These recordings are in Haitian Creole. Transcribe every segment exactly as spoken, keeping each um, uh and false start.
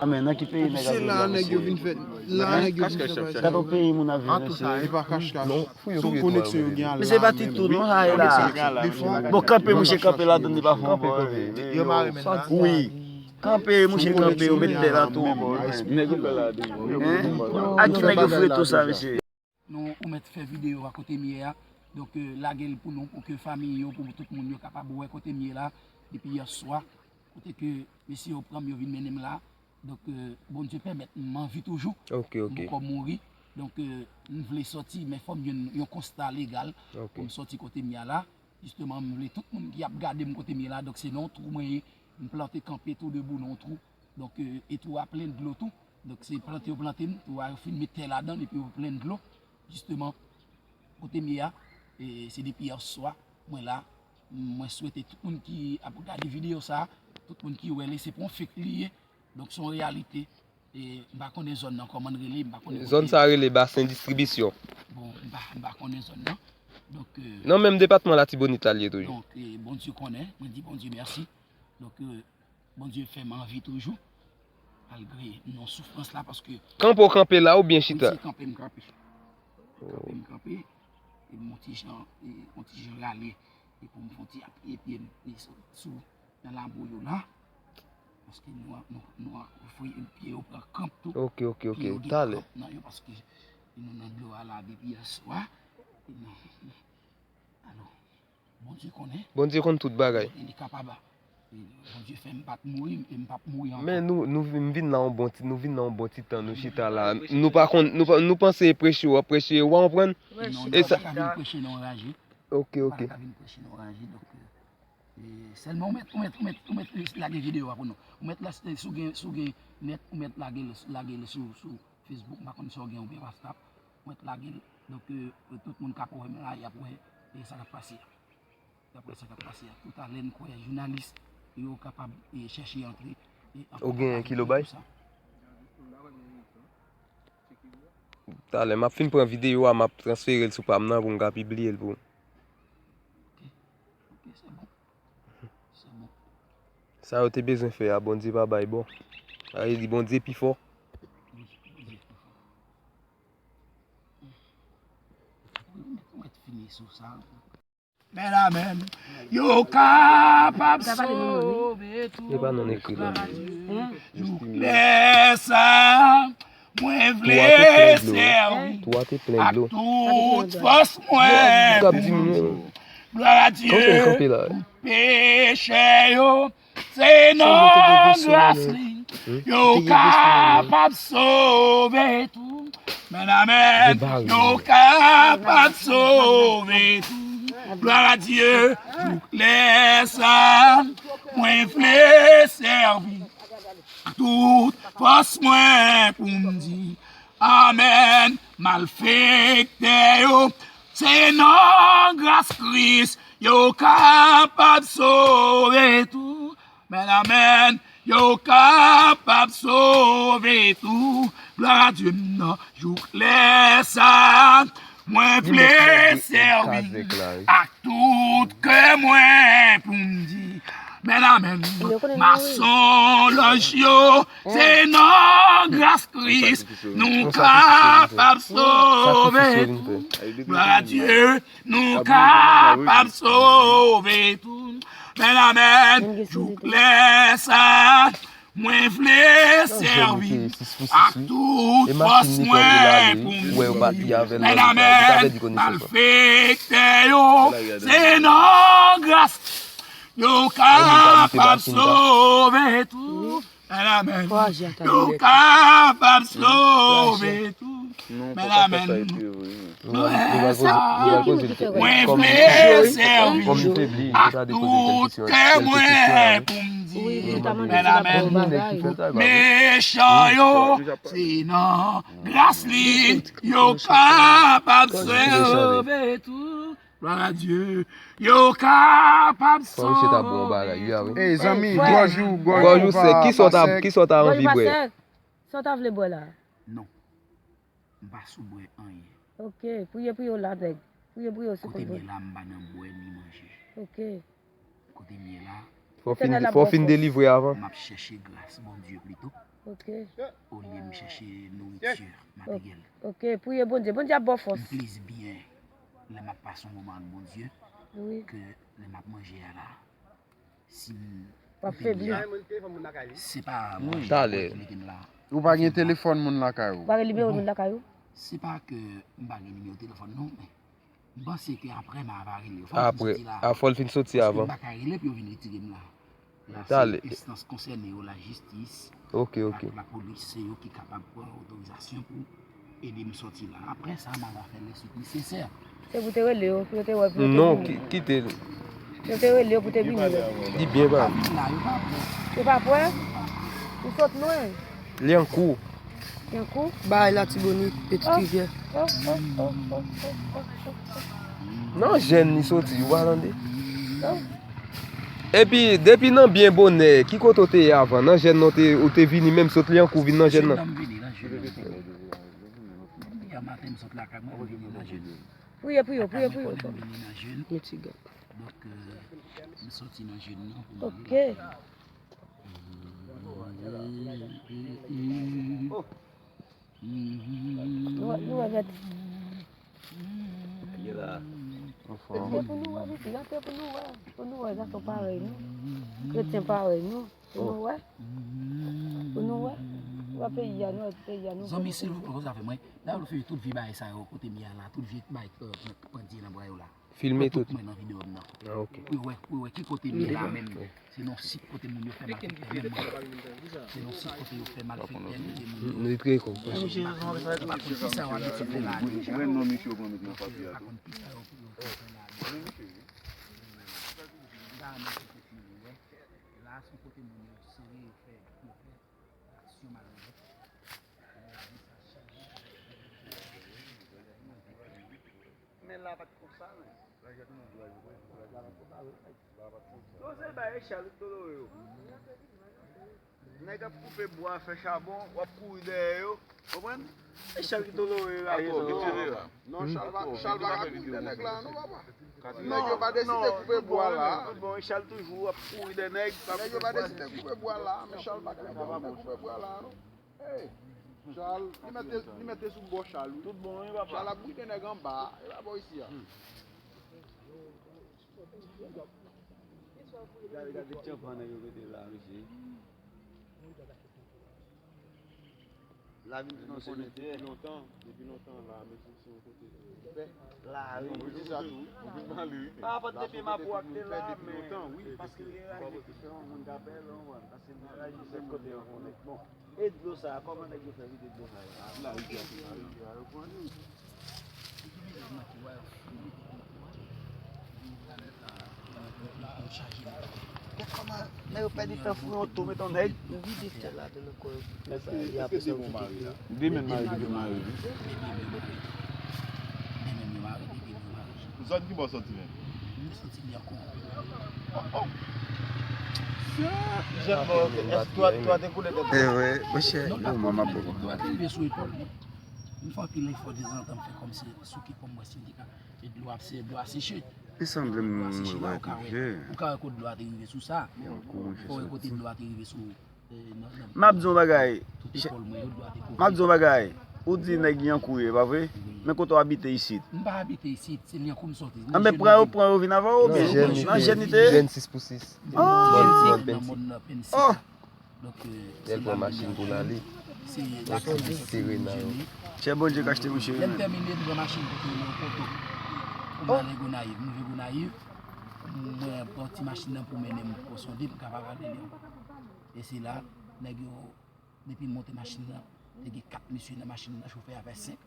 Amèn, nan ki peyi nèg ap viv la, mesye? La nèg yo vin fè, la nèg yo vin fè bagay sa. Gade yon peyi moun ap viv, mesye. E pa kachkach. Sou koneksyon yo gen a la. Mesye, se pa ti tou non sa ye la. Bon, kanpe, mouche, kanpe ladan, li pa fè yon bagay. Yo mare men la. Wi. Kanpe, mouche, kanpe, yo met tè la tou. Ak ki nèg yo foure tou sa, mesye? Nou ou mèt fè videyo a kote m ye a. Donk, lage l pou nou, pou ke fanmi yo, pou tout moun yo kapab wè kote m ye la. Depi yè swa, kote ke mesye yo pran m, yo vin mennen m la. Donk, Bondye pèmèt m anvi toujou. M poko mouri. Donk, m vle sòti, men fò m jwenn yon konsta legal pou m sòti kote m ye a la. Jisteman, m vle tout moun ki ap gade m kote m ye la. Donk, se nan yon twou mwen ye. M plante kanpe tou debou nan yon twou. Donk, e twou a plen dlo tou. Donk, se plante yo plante m, twou a yo fin met tè ladan l epi yo plen dlo. Jisteman, kote m ye a, e se depi yè swa, mwen la. Mwen swete tout moun ki ap gade videyo sa, tout moun ki wè li, se pa yon fake li ye. Donk, se yon reyalite. E m pa konnen zòn nan kòman l rele, m pa konnen kote. Zòn sa rele Basen Distribisyon. Bon, m pa, m pa konnen zòn nan. Donk, Nan menm depatman Latibonit la l ye toujou. Donk, Bondye konnen, mwen di Bondye mèsi. Donk, Bondye fè m anvi toujou, malgre nan soufrans la, paske. Kanpe w kanpe la oubyen chita? Se kanpe m kanpe. Kanpe m kanpe, e m yon ti jan, e yon ti jan rale, e pou m fè yon ti apiye pye m, e sou, sou, nan labou yo la, paske nou, nou, nou fouye pye yo pran kanp tou. Ok, ok, ok, talè. Nan yo, paske nou nan dlo a la depi yè swa, e nou, alò. Bondye konnen. Bondye konn tout bagay. Li kapab. Bondye fè m pa t mouri, e m p ap mouri ankò. Men nou, nou vin, vin la yon bon ti, nou vin la yon bon ti tan, nou chita la. Nou pa konn, nou, pa- nou panse preche w ap preche, w konprann? Non, e sa, pa ka vin preche nan raje. Ok, ok. Pa ka vin preche nan raje, donk, e, sèlman ou mèt, ou mèt, ou mèt, ou mèt lage videyo a pou nou. Ou mèt la, si w gen, si w gen nèt, ou mèt lage l, lage l sou, sou Facebook, m pa konn si w gen oubyen WhatsApp. Mwen t lage l. Donk, tout moun k ap wè m la, y ap wè sa k ap pase a. Y ap wè sa k ap pase a. Toutalè, m kwè jounalis yo kapab chèche antre. Ou gen kilobay? Talè, m ap fin pran videyo a, m ap transfere l sou pa m nan pou m ka pibliye l pou ou. Ok, se bon. Se bon. Sa yo te bezwen fè a, Bondye pa bay bon. Sa vle di Bondye pi fò. Mèt, mèt fini sou sa. Men amèn. Yo kapab sove tou. E pa non ekri la. Jouk lè sa, mwen vle sèvi ak tout fòs mwen pou m di glwa a Dye pou pechè yo. Se nan gras li yo kapab sove tou. Men amèn, yo kapab sove tou. Glwa a Dye, jouk lè sa, mwen vle sèvi ak tout fòs mwen pou m di amèn. Malfektè yo, se nan gras Kris yo kapab sove tou. Men amèn, yo kapab sove tou. Glwa a Dye m nan jouk lè sa. Mwen vle sèvi ak tout kè mwen pou m di men amèn. Masonlòj yo, se nan gras Kris nou kapab sove tou. Glwa a Dye, nou kapab sove tou. Men amèn, jouk lè sa. Mwen vle sèvi ak tout fòs mwen pou m di men amèn. Malfektè yo, se nan gras yo kapab sove tou. Men amèn. Yo kapab sove tou. Men amèn. Mwen vle sèvi ak tout kè mwen pou m di men amèn. Mechan yo, se nan gras li yo kapab sove tou. Glwa a Dye, yo kapab sove tou. Ey zanmi, gòj ou, gòj ou pa sèk. Kisa w ta anvi bwè? Sa w ta vle bwè la? Non. M pa sou bwè anyen. Ok, priye pou yo la nèg. Priye pou yo si w konn. Kote m ye la, m pa nan bwè ni manje. Ok. Kote m ye la, Fò w fin, fò w fin delivre avan. M ap chèche gras Bondye plito. Ok. Olye m chèche nouriti materyèl. Ok, priye Bondye. Bondye ap ba w fòs. M plezi byen lè m ap pase yon moman ak Bondye ke lè m ap manje a la. Si m, w ap febli. Se pa manje ki mete m la. Ou pa gen telefòn moun lakay ou? Ou pa gen nimewo moun lakay ou? Se pa ke m pa gen nimewo telefòn non, men m panse ke apre m a va rele yo. Fò m fin soti la. Apre, a, fò l fin soti avan. Paske m pa ka rele pou yo vin retire m la. La, se enstans konsène yo, lajistis ak lapolis, se yo ki kapab pran otorizasyon pou ede m soti la. Apre sa, m a va fè lè suit nesesè. Se pou te rele yo, pou yo te wè, pou yo te vini. Non, ki-, kite l. Yo te rele yo pou te vini. Li byen pa. Yo pa vin la, yo pa prè. Yo pa prè? Ou sot lwen. Li an kou. Li an kou? Bay Latibonit, Petite Rivière. Nan jèn li soti, ou pa tande? Epi, depi nan byen bonè, ki kote w te ye avan? Nan jèn nan, ou te, ou te vini menm sot li an kou vin nan jèn nan? Jèn nan m vini, nan jèn nan. Yè maten m sot lakay mwen, m vini nan jèn nan. Priye pou yo, priye pou yo. Lakay mwen konnen m vini nan jèn. Donk, euh, m soti nan jèn nan pou m ale lakay mwen. Nou wè, nou wè, gade. Li la. Anfòm. Gade pou nou wè, pitit, gade pou nou wè. Pou nou wè, gason parèy nou. Kretyen parèy nou. Pou nou wè. Pou nou wè. Wè peyi a, nou wè peyi a, nou. Zanmi, silvouplè, konsa fè mwen. Dayè, ou fè tout vye bagay sa yo, kote m ye a la, tout vye bagay, euh, pandye nan bra yo la. Filme tout. Mwen nan videyo m nan. Ah, ok. Pou yo wè, pou yo wè ki kote m ye la menm. Se nan sit kote moun yo fè malfektè menm mwen. Se nan sit kote yo fè malfektè, kote moun yo. Nou trè konprann. Yo pa konn kisa yo abitye fè la deja. Yo pa konn kisa yo, yo fè la deja. La, se kote moun yo sere, yo fè, yo fè aksyon malonèt. Men la pa t konsa, men. Non, se bay Echal Dolore yo. Nèg ap koupe bwa, fè chabon, w ap kouri dèyè yo. Konprann? Echal Dolore yo la. Non, Chal pa, Chal pa ka kouri dèyè nèg la, non, papa. Nèg yo pa deside koupe bwa la. Bon, Echal toujou ap kouri dèyè nèg. Nèg yo pa deside koupe bwa la, men Chal pa ka deside koupe bwa la, non. Hey, Chal, li mete, li mete sou bò Chal, wi. Tout bon, wi, papa. Chal ap bride nèg anba, e pa bò isi a. Gade, gade tyanpan nèg yo mete la, mesye. La vin vin konnen depi lontan, depi lontan la, mesye, se yon kote. Fè la, wi. Mwen di sa tou, wi. Pa rapòt depi m ap wè ak te la, men. Paske li raje diferan, moun ka pè l, ou konprann. Paske li raje se kote yo konnen. Bon. E dlo sa a, kòman nèg yo fè vide dlo sa yo? La rivyè a, se la rivyè a, yo pran li. Gad kòman nèg yo pèdi tan fouye yon tou, met yon nèg. Yo vide tè ladan l ankò, yo fè sa, y ap fè sa yo fè. De menm mari, de menm mari. Zòn ki bò w soti menm? M soti Lyankou. Oh, oh. Jèn mò, èske dlo a, dlo a te koule tèt ou? Eh, wi, monchè. Non, pa koule, men dlo a te rive sou epòl mwen. M fè anpil efò dezantan, m fè kòmsi sou ki kòm mwen sendika, e dlo a, se dlo a seche. Li sanble m wè kou jè. Ou ka wè kote dlo a te rive sou sa. Fò wè kote dlo a te rive sou. M ap di yon bagay. M ap di yon bagay. Ou di nèg Lyankou ye, pa vre? Men kote w abite isit? M pa abite isit, se Lyankou m soti. Anben, pran yo, pran yo vin avè w, oubyen? Nan jèn li te ye? Jèn sis pou sis. Oh! Lè l pran machin pou l ale. Ak ti Serena yo. Chè Bondye k achte mwen cheri menm. Lè m tèmine, m pran machin pou tounen nan poto. Pou m ale Gonayiv. M rive Gonayiv, mwen pran ti machin nan pou mennen m Pòsonde, m kapab ale Lyon. E se la, nèg yo, depi m monte machin nan, te gen kat mesye nan machin nan, chofè a fè senk.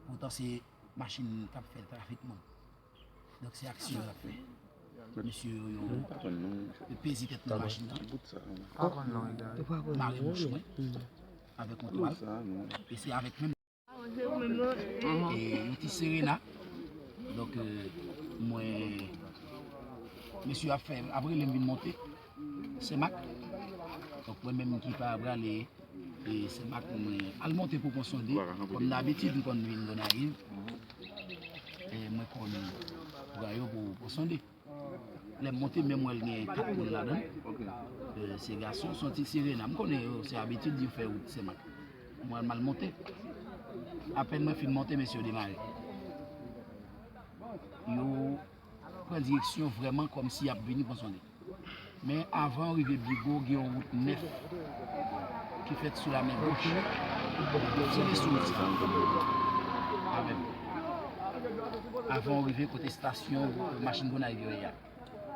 Poutan se machin k ap fè trafik moun. Donk se aksyon y ap fè. Mesye yo, yo, yo peze tèt nan machin nan. Mare bouch mwen avèk yon twal. E se avèk menm E yon ti Serena. Donk, euh, mwen, mesye ap fè, ap rele m vin monte Senmak. Donk, mwen menm ki pa prale, e Senmak, mwen al monte pou Pòsonde. Kòm dabitid, m konn vin Gonayiv. E mwen konn pran yo pou Pòsonde. Lè m monte, menm wè l gen kat moun ladan l. Se gason, se yon ti sirena. M konnen yo, se abitid yo fè wout Senmak. Mwen, m al monte. Apèn mwen fin monte, mesye yo demare. Yo pran direksyon vrèman kòmsi y ap vini pran sonde. Men avan w rive Bigo, gen yon wout nèf ki fèt sou lamen goch. Tire sou wout sa avè m. Avan w rive kote estasyon machin Gonayiv yo ye a.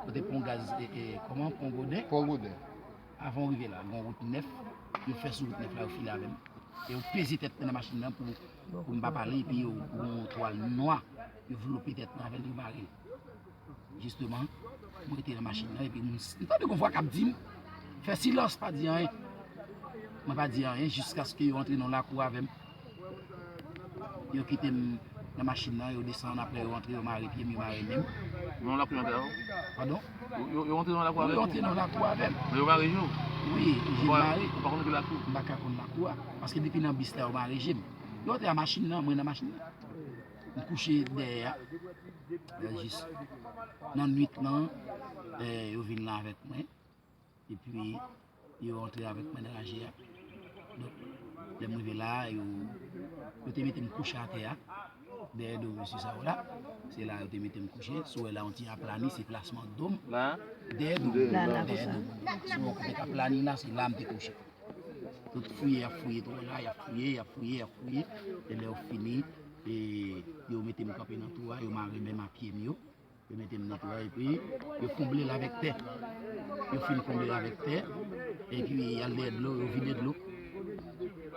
Kote pon gaz, e, e, kòman? Pon Goden. Pon Goden. Avan w rive la, gen yon wout nèf. Yo fè sou wout nèf la, yo file avè m. E yo peze tèt mwen nan machin nan pou, pou m pa pale, epi yo gen yon twal nwa, yo vlope tèt mwen avè l, yo mare l. Jisteman, mwen rete nan machin nan, epi m, m tande yon vwa k ap di m, "Fè silans, pa di anyen." Mwen pa di anyen, jiskaske yo antre nan lakou avè m. Yo kite m nan machin nan, yo desann, apre yo antre, yo mare pye m, yo mare men m. Nan lakou yo antre avè w? Padon? Yo, yo, yo antre nan lakou avè w? Wi, yo antre nan lakou avè m. Men yo mare je w? Wi, je m mare. Ou pa konn ki lakou? M pa ka konn lakou a, paske depi nan bis la, yo mare je m. Yo antre a machin nan, mwen nan machin nan. M kouche dèyè a. Jis nan nwit lan, eh, yo vin la avèk mwen. Epi, yo antre avèk mwen nan raje a. Donk, lè m rive la, yo, yo te mete m kouche atè a, dèyè do mesye sa yo la. Se la yo te mete m kouche. Si w wè la, yon ti aplani, se plasman do m. La? Dèyè do m. La, la, dèyè do m. Si w wè kote k aplani la, se la m te kouche. Tout fouye, y ap fouye twou la, y ap fouye, y ap fouye, y ap fouye. E lè yo fini, e, yo mete m kanpe nan twou a, yo mare men m a pye m yo. Yo mete m nan twou a, epi yo konble l avèk tè. Yo fin konble l avèk tè, epi y al dèyè dlo, yo vide dlo.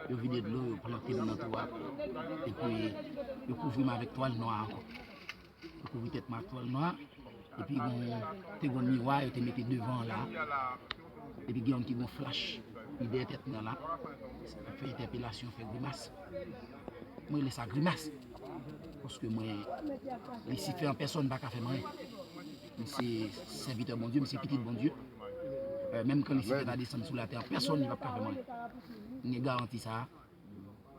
Yo vide dlo, yo plante m nan twou a. Epi yo kouvri m avèk twal nwa ankò. Yo kouvri tèt mwen ak twal nwa. Epi gon, te gon miwa, yo te mete devan la. Epi gen youn ki gon flach, li dèyè tèt mwen la. Ap fè entèpelasyon, fè grimas. Mwen rele sa grimas. Paske mwen, Lisifè an pèsòn pa ka fè m anyen. M se sèvitè Bondye, m se pitit Bondye. Eh, menm kan Lisifè ta desann sou latè an pèsòn, li p ap ka fè m anyen. M gen garanti sa a,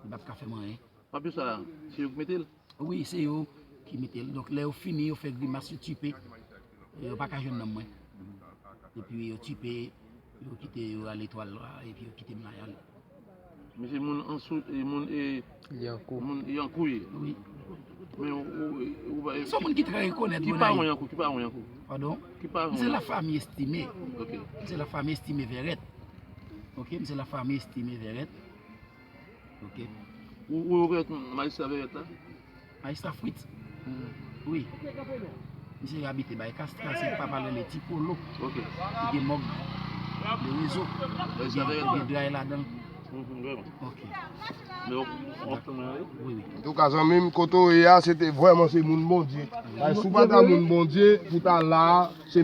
li p ap ka fè m anyen. Papye sa a, se yo ki mete l? Wi, se yo ki mete l. Donk, lè yo fini, yo fè grimas, yo tipe. Yo pa ka jwenn nanm mwen. Epi yo tipe, yo kite, yo rale twal la, epi yo kite m la, y ale. Misye moun Ansou, e, moun, e, Yankou. Moun Yankou ye. Wi. Men ou, ou, ou pa... Se yon moun ki trè rekonèt. Ki paran Yankou, ki paran Yankou? Padon? Ki paran Yankou? M se la fami Estime. Ok. M se la fami Estime Vèrèt. Ok, m se la fami Estime Vèrèt. Ok. Ou, ou rekonèt majistra Vèrèt la? Majistra Fritz? Hmm. Wi. Misye abite bay Kastra, se papa l rele Ti Polo. Ok. Li gen mòg de rezo. Li gen, li gen dray ladan l. Mhm, vrèman. Ok. Men w, w ap tann mwen ale? Wi, wi. Antouka, zanmi m, kote w ye a, se te vrèman se moun Bondye. Ay, si w pa ta moun Bondye, pou ta la a, se